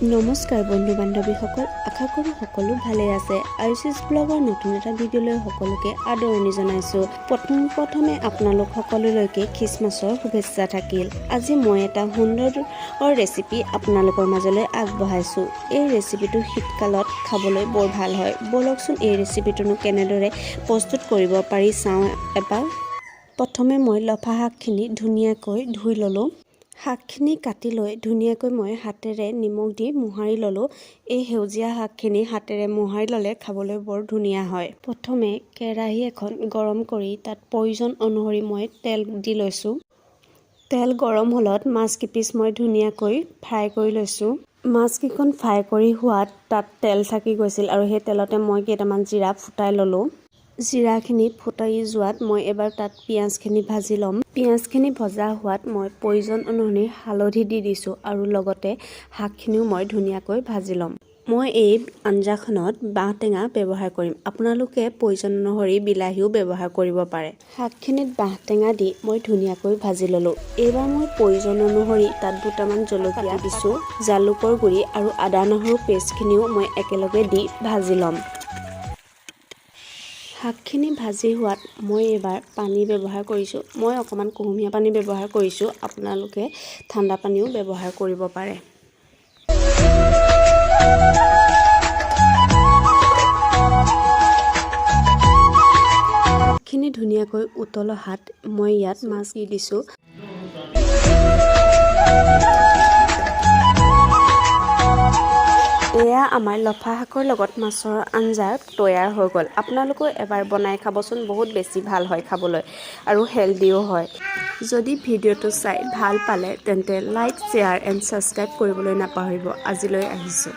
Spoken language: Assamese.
নমস্কাৰ বন্ধু বান্ধৱীসকল, আশা কৰোঁ সকলো ভালে আছে। আয়ুষিছ ব্লগৰ নতুন এটা ভিডিঅ'লৈ সকলোকে আদৰণি জনাইছোঁ। প্ৰথম প্ৰথমে আপোনালোক সকলোলৈকে খ্ৰীষ্টমাছৰ শুভেচ্ছা থাকিল। আজি মই এটা সুন্দৰ ৰেচিপি আপোনালোকৰ মাজলৈ আগবঢ়াইছোঁ। এই ৰেচিপিটো শীতকালত খাবলৈ বৰ ভাল হয়। ব'লকচোন, এই ৰেচিপিটোনো কেনেদৰে প্ৰস্তুত কৰিব পাৰি চাওঁ এবাৰ। প্ৰথমে মই লফা শাকখিনি ধুনীয়াকৈ ধুই ল'লোঁ। শাকখিনি কাটি লৈ ধুনীয়াকৈ মই হাতেৰে নিমখ দি মোহাৰি ল'লোঁ। এই সেউজীয়া শাকখিনি হাতেৰে মোহাৰি ল'লে খাবলৈ বৰ ধুনীয়া হয়। প্ৰথমে কেৰাহী এখন গৰম কৰি তাত প্ৰয়োজন অনুসৰি মই তেল দি লৈছোঁ। তেল গৰম হ'লত মাছ কেইপিচ মই ধুনীয়াকৈ ফ্ৰাই কৰি লৈছোঁ। মাছকেইখন ফ্ৰাই কৰি হোৱাত তাত তেল থাকি গৈছিল আৰু সেই তেলতে মই কেইটামান জিৰা ফুটাই ল'লোঁ। জিৰাখিনি ফুটাই যোৱাত মই এবাৰ তাত পিঁয়াজখিনি ভাজি ল'ম। পিঁয়াজখিনি ভজা হোৱাত মই প্ৰয়োজন অনুসৰি হালধি দি দিছোঁ আৰু লগতে শাকখিনিও মই ধুনীয়াকৈ ভাজি ল'ম। মই এই আঞ্জাখনত বাঁহ টেঙা ব্যৱহাৰ কৰিম। আপোনালোকে প্ৰয়োজন অনুসৰি বিলাহীও ব্যৱহাৰ কৰিব পাৰে। শাকখিনিত বাঁহ টেঙা দি মই ধুনীয়াকৈ ভাজি ল'লোঁ। এইবাৰ মই প্ৰয়োজন অনুসৰি তাত দুটামান জলকীয়া দিছোঁ। জালুকৰ গুড়ি আৰু আদা নহৰু পেষ্টখিনিও মই একেলগে দি ভাজি ল'ম। শাকখিনি ভাজি হোৱাত মই এইবাৰ পানী ব্যৱহাৰ কৰিছোঁ। মই অকণমান কুহুমীয়া পানী ব্যৱহাৰ কৰিছোঁ। আপোনালোকে ঠাণ্ডা পানীও ব্যৱহাৰ কৰিব পাৰে। শাকখিনি ধুনীয়াকৈ উতল অহাত মই ইয়াত মাছ দি দিছোঁ। এয়া আমাৰ লফা শাকৰ লগত মাছৰ আঞ্জা তৈয়াৰ হৈ গ'ল। আপোনালোকেও এবাৰ বনাই খাবচোন, বহুত বেছি ভাল হয় খাবলৈ আৰু হেল্ডিও হয়। যদি ভিডিঅ'টো চাই ভাল পালে, তেন্তে লাইক, শ্বেয়াৰ এণ্ড ছাবস্ক্ৰাইব কৰিবলৈ নাপাহৰিব। আজিলৈ আহিছোঁ।